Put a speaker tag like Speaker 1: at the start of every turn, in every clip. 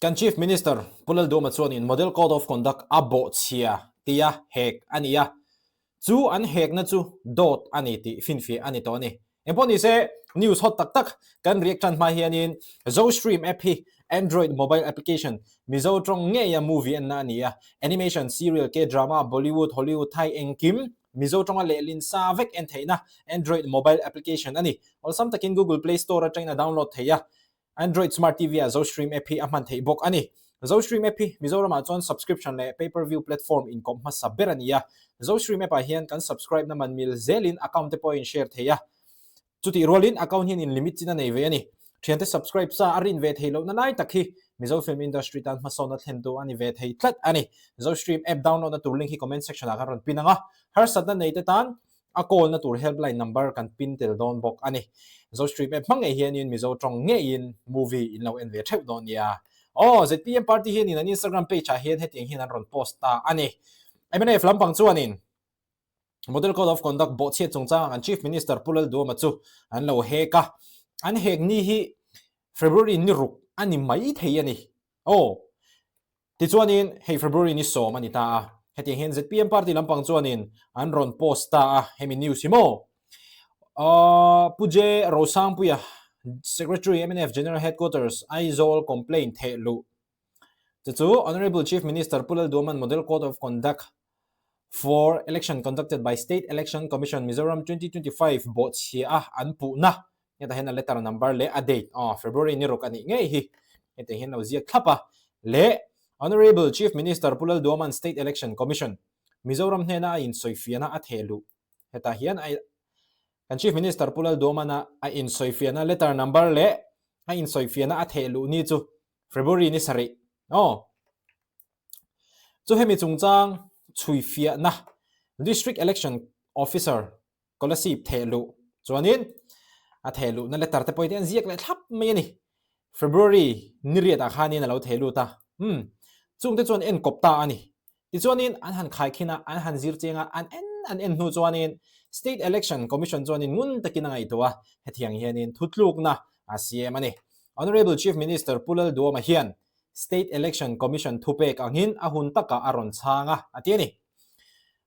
Speaker 1: Kan Chief Minister Pu Lalduhma chuanin Model Code of Conduct a bawhchhia tia hek a ni a, chu an hekna chu dawt a ni tih finfiah a ni tawh a ni. Engpawh nise, news hot tak tak kan react tan hma hianin Zostream app hi Android mobile application Mizo tawng ngeia movie enna a ni a, animation, serial, K-drama, Bollywood, Hollywood, Thai engkim Mizo tawnga lehlin sa vek en theihna Android mobile application a ni. Awlsam takin Google Play Store atangin a download theih a, Android Smart TV ah Zostream app hi a hman theih bawk a ni. Zostream app hi Mizoramah chuan subscription leh pay per view platform inkawp hmasa ber a ni a. Zostream app ah hian kan subscribe na man mil zelin account te pawh a in share thei a. Chutih rualin account hian in limit chin a nei ve a ni. Thiante subscribe sa a rin ve thei lohna lai tak hi Mizo film industry tan hmasawnna thlentu a ni ve thei tlat a ni. Zostream app download na tur link hi comment section ah kan rawn pin ang a. Harsatna nei te tan a call na tur helpline number kan pin tel dawn bawk a ni. Zostream app hmang ngei hianin Mizo tawng ngeiin movie in lo en ve theuh dawn nia. Aw, zpm party hianin an Instagram page ah hian hetiang hian an rawn post ta a ni. Mnf lampang chuanin Model Code of Conduct bawhchhiat chungchangah kan Chief Minister Pu Lalduhoma chu an lo hek a. An hek ni hi February ni ruk a ni mai thei a ni. Aw. Tichuanin, hei February ni sawm a ni ta a, hetiang hian zpm party lampang chuanin an rawn post ta a, hemi news hi maw? Ahh Pu J Rosangpuia, Secretary mnf General Headquarters, Aizawl complaint theh luh chu chu Honourable Chief Minister Pu Lalduaman Model Code of Conduct for Election conducted by State Election Commission Mizoram 2025 bawhchhia a an puhna Hetah hian a letter number leh a date, aw, February ni ruk a nih ngei hi. Hetiang hian lo ziak thlap a. Leh Honourable Chief Minister Pu Lalduaman State Election Commission, Mizoram hnena a insawifiahna a theh luh. Hetah hian a kan Chief Minister Pu Lalduamana a insawifiahna letter number leh a insawifiahna a theh luh ni chu February ni sarih, aw. Chu hemi chungchang chhuifiahna District Election Officer Kolasib theh luh chuanin a theh luhna letter te pawhin an ziak leh thlap mai a ni. February ni riatah khanin a lo theh lut a, umm, chungte chuan en kawp ta a ni. Tichuanin an han khaikhin a, an han zir cheng a, an en an en hnu chuanin State Election Commission chuanin ngun takin a ngaihtuah a, hetiang hianin thutlukna a siam a ni. Honourable Chief Minister Pu Lalduama hian State Election Commission thupek angin a hun takah a rawn chhang a, a ti a ni.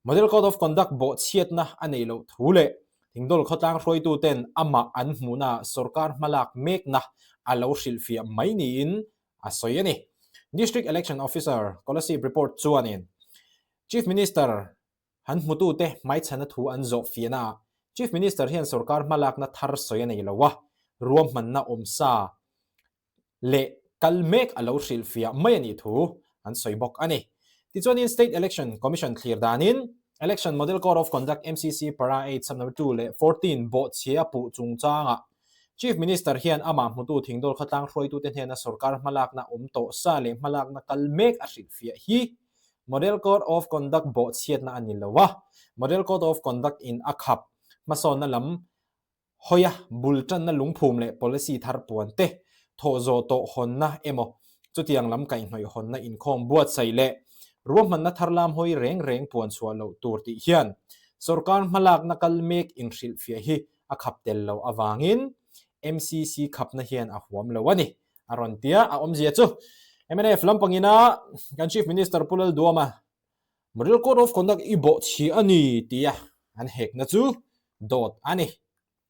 Speaker 1: Model Code of Conduct bawhchhiatna a neih loh thu leh Thingdawl khawtlang hruaituten amah an hmuhnaah sorkar hmalak mekna a lo hrilhfiah mai niin a sawi a ni. District Election Officer Kolasib report chuanin Chief Minister han hmutute hmaichhana thu an zawh fiahnaah Chief Minister hian sorkar hmalakna thar sawi a nei lo a, ruahmanna awmsa leh kal mek a lo hrilhfiah mai a nih thu an sawi bawk a ni. Tichuanin State Election Commission thlir danin Election Model Code of Conduct MCC para 8 sub number 2 leh 14 bawhchhia puh chungchangah Chief Minister hian amah hmutu Thingdawl khawtlang hruaitute hnena sorkar hmalakna awm tawh sa leh hmalakna kal mek a hrilhfiah hi Model Code of Conduct bawhchhiatna a ni lo a, Model Code of Conduct in a khap hmasawnna lam Hawia bul tanna lungphum leh policy thar puan te, thawh zawh tawh hawnna emaw chutiang lam kaihhnawih hawnna inkhawm buatsaih leh ruahmanna thar lam hawi reng reng puan chhuah loh tur tih hian sorkar hmalakna kal mek inhrilhfiah hi a khap tel loh avangin MCC khapna hian a huam lo a ni, a rawn ti a. A awmzia chu mnf lampangina kan Chief Minister Pu Lalduama Model Code of Conduct i bawhchhi a ni tia an hekna chu dawt a ni.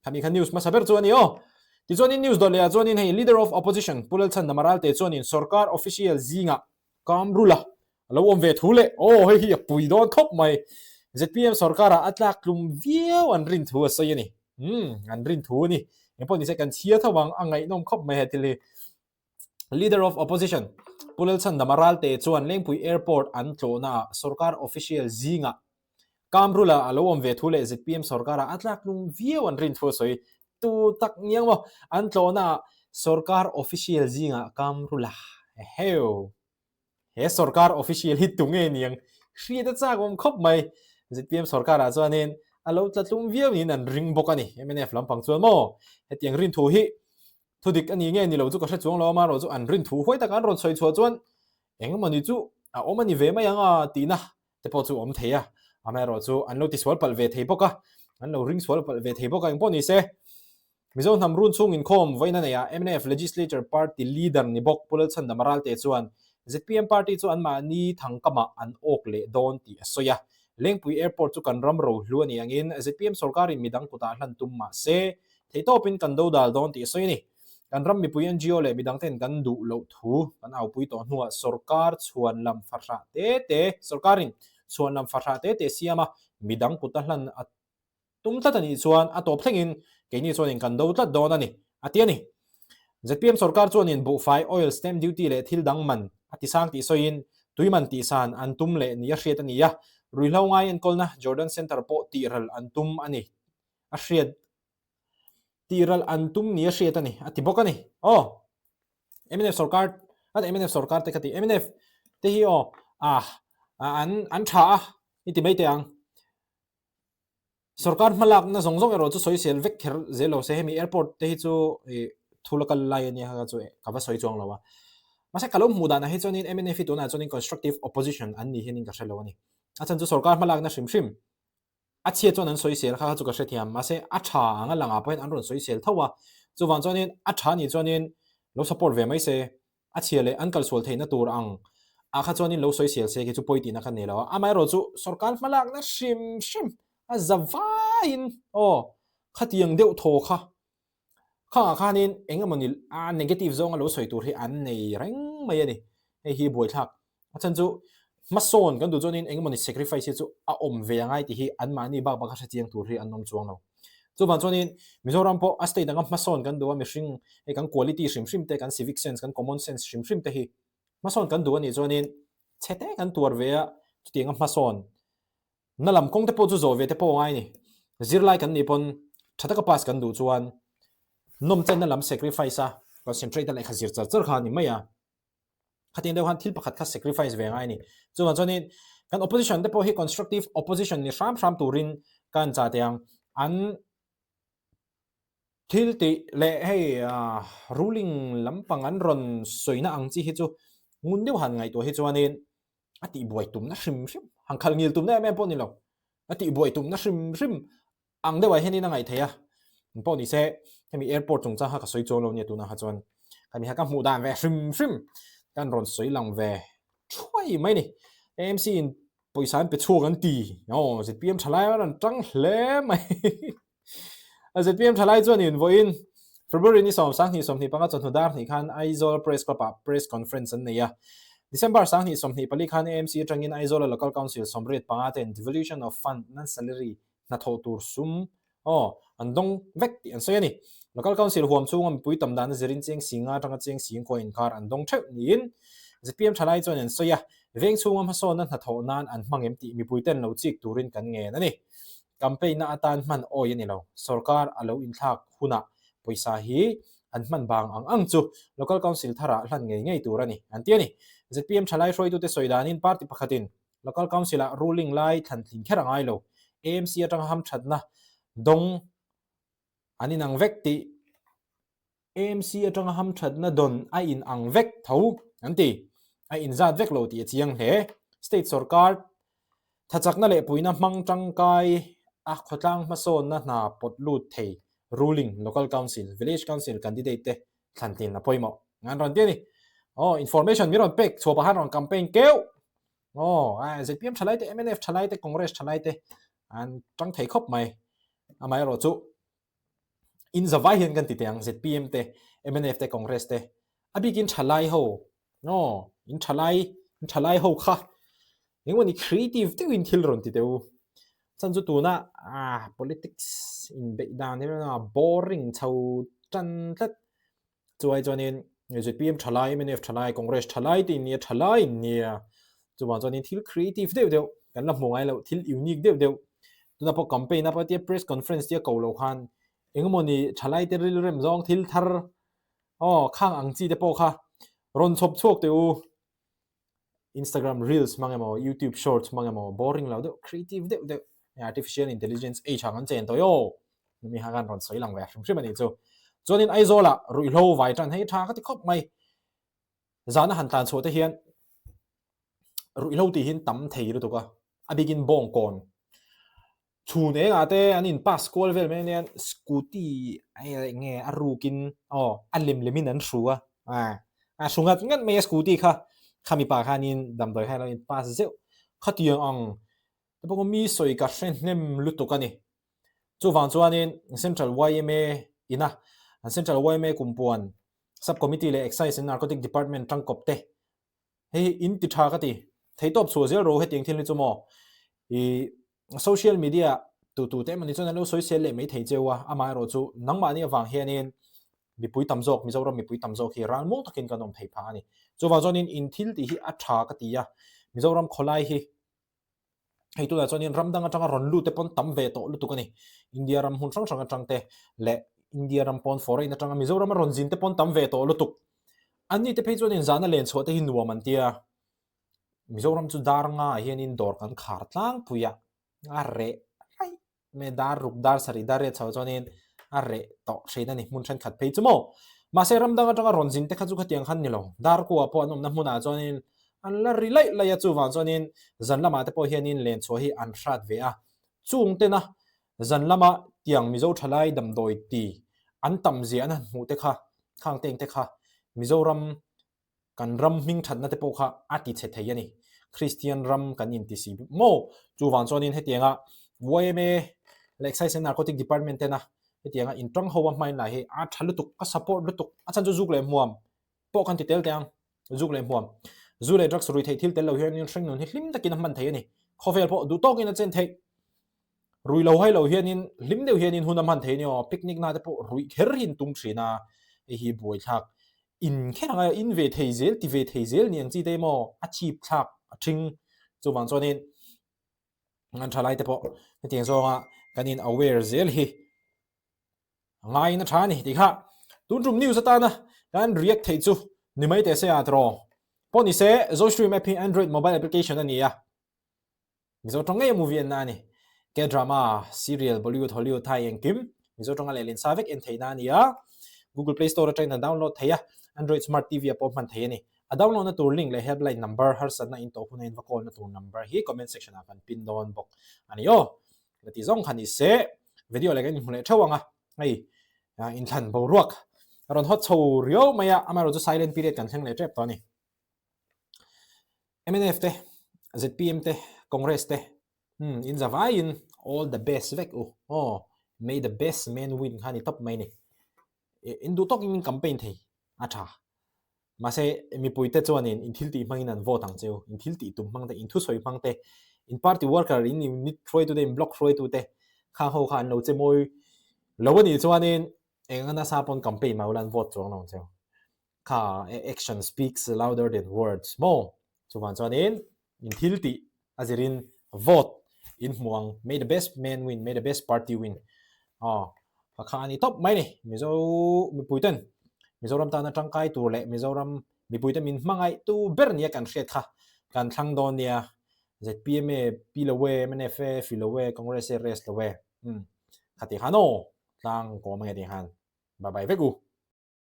Speaker 1: Khami kha news hmasa ber chu a ni aw. Tichuanin news dawt lehah chuanin hei Leader of Opposition Pu Lalchhandama Ralte chuanin sorkar official zingah Kamrula a lo awm ve thu leh aw hei hi a pui dawn khawp mai. Zpm sorkarah a tlak tlum viau an rin thu a sawi a ni. Umm an rin thu a ni. Engpawh nise kan chhiar tho ang a ngaihnawm khawp mai he thil hi. Leader of Opposition Pu Lalchhandama Ralte chuan Lengpui Airport an tlawhnaah sorkar official zingah Kamrula a lo awm ve thu leh zpm sorkarah a tlaktlung viau an rin thu a sawi. Tu tak ngiang maw an tlawhnaah sorkar official zingah Kamrula eheu! He sorkar official hi tu nge niang hriat a chak awm khawp mai. Zpm sorkarah chuanin a lo tlatlum viau niin an ring bawk a ni. Mnf lampang chuan maw hetiang rin thu hi Thu dik a ni nge ni lo chu ka hre chuang lo a, amaherawh chu an rin thu huai taka an rawn sawi chhuah chuan engemaw ni chu a awm a ni ve mai ang a tihna te pawh chu a awm thei a, amaherawh chu an lo tisual palh ve thei bawk a, an lo ring sual palh ve thei bawk a, engpawh ni se. Mizo hnam run chhung inkhawm vawiin a neih ah mnf Legislature Party Leader ni bawk Pu Lalchhandama Ralte chuan zpm Party chu anmahni thangkamah an awk leh dawn tih a sawi a. Lengpui Airport chu kan ram rohlu a nih angin zpm sorkarin midang kutah hlan tum mah se theihtawpin kan dodal dawn tih a sawi a ni. Kan ram mipui NGO leh midangten kan duh loh thu kan aupui tawh hnuah sorkar chhuan lam fahrah te te sorkarin chhuan lam fahrah te te siama midang kuta hlan a tum tlat a nih chuan a tawp thlengin keini chuanin kan do tlat dawn a ni, a ti a ni. Zpm sorkar chuanin buhfai, oil, stamp duty leh thil dang man a tisang tih sawiin tui man tihsan an tum leh ni a hriat a ni a, ruihhlo ngai enkawlna Jordan Centre pawh tihral an tum a ni a hriat tihral an tum ni a hriat a ni, a ti bawk a ni. Aw, mnf sorkar, a mnf sorkar te kha ti, mnf te hi aw, ah, an an tha a, i ti mai teh ang. Sorkar hmalakna zawng zawng erawh chu sawisel vek kher zel lo se, hemi airport te hi chu ih thu la kal lai a nia kha chu ka va sawi chuang lo a. Mahse ka lo hmuh danah hi chuanin mnf hi tunah chuanin constructive opposition an nih hianin ka hre lo a ni. A chhan chu sorkar hmalakna hrim hrim a chhiat chuan an sawisel kha kha chu ka hrethiam, mahse a tha ang a langah pawhin an rawn sawisel tho a, chuvang chuanin a tha nih chuanin lo support ve mai se, a chhia leh an kalsual theihna tur ang ah kha chuanin lo sawisel se khi chu pawi tihna kha nei lo a, amaherawh chu sorkar hmalakna hrim hrim a za vaiin aw khatiang deuh thaw kha khangah khanin eng emawni a negative zawnga lo sawi tur hi an nei reng mai a ni, hei hi buaithlak A chhan chu hmasawn kan duh chuanin eng emawni sacrifice hi chu a awm ve angai tih hi anmahni bak bak a hrechiang tur hi an awm chuang lo. Chuvang chuanin Mizoram pawh a state anga hmasawn kan duh a, mihring hei kan quality hrim hrim te, kan civic sense, kan common sense hrim hrim te hi hmasawn kan duh a nih chuanin chhe te kan tuar ve a, chutianga hmasawn na lam kawng te pawh chu zawh ve te pawh a ngai a ni. Zirlai kan nih pawn tha taka pass kan duh chuan nawmchenna lam sacrifice a concentrate a lehkha zir char char kha a ni mai a. Khatiang deuh khan thil pakhat kha sacrifice ve ngai a ni. Chuvang chuanin kan opposition te pawh hi constructive opposition ni hram hram turin ka han chah teh ang. An thil tih leh hei ruling lampang an rawn sawina ang chi hi chu ngun deuh han ngaihtuah hi chuanin a tihbuai tumna hrim hrim, han khalh ngil tumna em em pawh ni lo, a tihbuai tumna hrim hrim Ang deuhah hianin a ngaih theih a, eng pawh ni se hemi airport chungchang kha ka sawi chuang lo nia tunah kha chuan ka ni kha ka hmuh dan ve hrim hrim kan rawn sawi lang ve thuai mai ni. AMC in pawisa an pe chhuak an ti aw zpm thalai a rawn tang hle mai. Zpm thalai chuan in vawiin February ni 22 25 chawhnu dar hnih khan Aizawl Press Club ah press conference an nei a. December 2024 khan AMC atangin Aizawl a Local Council 85 ten devolution of fund non-salary hnathawh tur sum aw an dawng vek tih an sawi a ni. Local Council huam chhunga mipui tam dana zirin cheng singa atanga cheng sing khua inkar an dawng theuh niin zpm thalai chuan an sawi a, veng chhunga hmasawnna hnathawh nan an hmang em tih mipui ten lo chik turin kan ngen a ni. Campaign na atan hman awi a ni lo, sorkar a lo inthlak hunah pawisa hi an hman bang ang ang chu Local Council tharah hlan ngei ngei tur a ni, an ti a ni. Zpm thalai hruaitute sawi danin party pakhatin Local Council ah ruling lai thlan tling kher a ngai lo. AMC atanga hamthatna dawng an inang vek tih AMC atanga hamthatna dawn a inang vek tho an ti. A inzat vek lo tih a chiang hle. State sorkar thachakna leh puina hmang tangkai a khawtlang hmasawnna hna pawt lut thei ruling Local Council, Village Council candidate te thlan tlin a pawimawh. An rawn ti a ni. Aw, information min rawn pek chhuah pahan rawn campaign keuh. Aw, zpm thalai te, mnf thalai te, Congress thalai te an tang thei khawp mai. Amaherawh chu in zavai hian kan ti teh ang zpm te, mnf te, Congress te a bikin thalai ho aw, in thalai in thalai ho kha engemaw ni creative deuhin thil rawn ti teh u. Chhan chu tuna ah politics inbeih dan hi boring chho tan tlat. Chuai chuanin zpm thalai, mnf thalai, Congress thalai te in nia, thalai in nia. Chuvang chuanin thil creative deuh deuh kan la hmu ngai loh, thil unique deuh deuh. Tuna pawh campaign a tia press conference tia ko lo khan engemaw ni thalai te rilrem zawng thil thar aw khang ang chi te pawh kha rawn chhawp chhuak teh u. Instagram reels hmang emaw, YouTube shorts hmang emaw, boring lo deuh, creative deuh deuh, artificial intelligence age ang an chen tawh aw. Mi ha kan rawn sawi lang ve hrim hrim a nih chu. Chuanin Aizawlah ruihhlo vai tan hei tha ka ti khawp mai. Zana han tlan chhuah te hian ruihhlo tih hin tam thei lutuk a, a bikin bawngkawn. Chhun engah te an in pass kual vel mai anian scooty eng nge a rukin aw a lem lemin an hru a, a hru ngat ngat mai a scooty kha khami pa khanin damdawi khan a lo in pass zeuh khatiang ang te pawh mi sawi ka hre hnem lutuk a ni. Chuvang chuanin Central yma ina an Central yma kumpuan Sub Committee leh Excise and Narcotic Department tangkawp te Hei hi in ti tha ka ti. Theitawp chhuah zel ro hetiang thil hi chu maw. I social media tu tu te emawni chuan an lo sawi sel leh mai thei cheu a, amaherawh chu nangmahni avang hianin mipui tam zawk, Mizoram mipui tam zawk hi ralmuang takin kan awm thei phah a ni. Chuvang chuanin in thil tih hi a tha ka ti a, Mizoram khawlai hi Hei tunah chuanin ram dang atanga rawn lut te pawn tam ve tawh lutuk a ni. India ram hmun hrang hrang atang te leh India ram pawn foreign atanga Mizoram a rawn zin te pawn tam ve tawh lutuk. Anni te phei chuanin zana len chhuah te hi nuam an tia. Mizoram chu dar nga ah hianin dawr kan khar tlangpui a, a reh raih Me dar ruk dar sarih dar riat chho chuanin a reh tawh thin a ni hmun thenkhat phei chu maw. Mahse ram dang atanga rawn zin te kha chu khatiang khan ni lo. Dar kuah pawh an awmna hmunah chuanin an la ri laih laih a chuvang chuanin zan lamah te pawh hianin len chhuah hi an hrat ve a. Chung tena zan lama tiang Mizo thalai damdawi ti an tam zia an han hmuh te kha khang teng te kha Mizoram Kan ram hming thatna te pawh kha a ti chhe thei a ni. Kristian ram kan inti si maw? Chuvang chuanin hetianga yma leh Excise and Narcotic Department tena hetianga intang ho a hmain lai hi a tha lutuk, a support lutuk, a chhan chu zuk leh hmuam pawh kan ti tel teh ang, zuk leh hmuam, zu leh drugs rui theih thil tel lo hianin hringnun hi hlim takin a hman thei a ni. Khawvel pawh duh tawkin a chen theih. Rui lo hai lo hianin hlim deuh hianin hun a hman thei a ni aw, picnic na te pawh ruih kher hi an tum thin a, hei hi buaithlak in kher ang a, in ve thei zel ti ve thei zel ni ang chi te maw a chip thlak a thing chuvang chuanin an thalai te pawh hetiang zawnga kan in aware zel hi a ngaiin a tha a ni tih kha tun tum news atana kan react theih chu ni mai teh se a tiraw pawh ni se Zostream app hi Android mobile application a ni a. Mizo tawng ngei movie enna a ni. K-drama, serial, Bollywood, Hollywood, Thai engkim Mizo tawnga lehlin sa vek en theihna a ni a. Google Play Store atangin a download thei a, Android Smart TV ah pawh hman thei a ni. A download na tur link leh helpline number, harsatna in tawh huna in va call na tur number hi comment section ah kan pin dawn bawk a ni aw. La ti zawng kha ni se, video leh kan inhmu leh theuh ang a, hei inthlan boruak a rawn hawt chho riau mai a, amaherawhchu silent period kan thleng leh tep tawh a ni. Mnf te, zpm te, Congress te, hmm, in zavaiin all the best vek u. Oh, may the best man win kha ni tawp mai ni. In duh tawkin in campaign thei a tha. Mahse mipui te chuanin in thil tih hmangin an vote ang cheu. In thil tih tum hmang te, in thusawi hmang te, in party worker, in unit hruaitu te, in block hruaitu te khang ho kha an lo che mawi lo a nih chuanin eng a nasa pawn campaign mah ula an vote chuang lo ang cheu. Kha action speaks louder than words maw? Chuvang chuanin in thil tih a zirin vote in hmu ang, may the best man win, may the best party win. Aw, kha kha a ni tawp mai ni. Mizo mipui ten Mizoram tana tangkai tur leh Mizoram mipui te min hmangaih tu ber nia kan hriat kha kan thlang dawn nia. ZPM e, pi lo e, mnf e, fi lo e, Congress e, rest lo e. Umm, khati khan aw, tlang kawm ange ti khan. Bye bye vek u.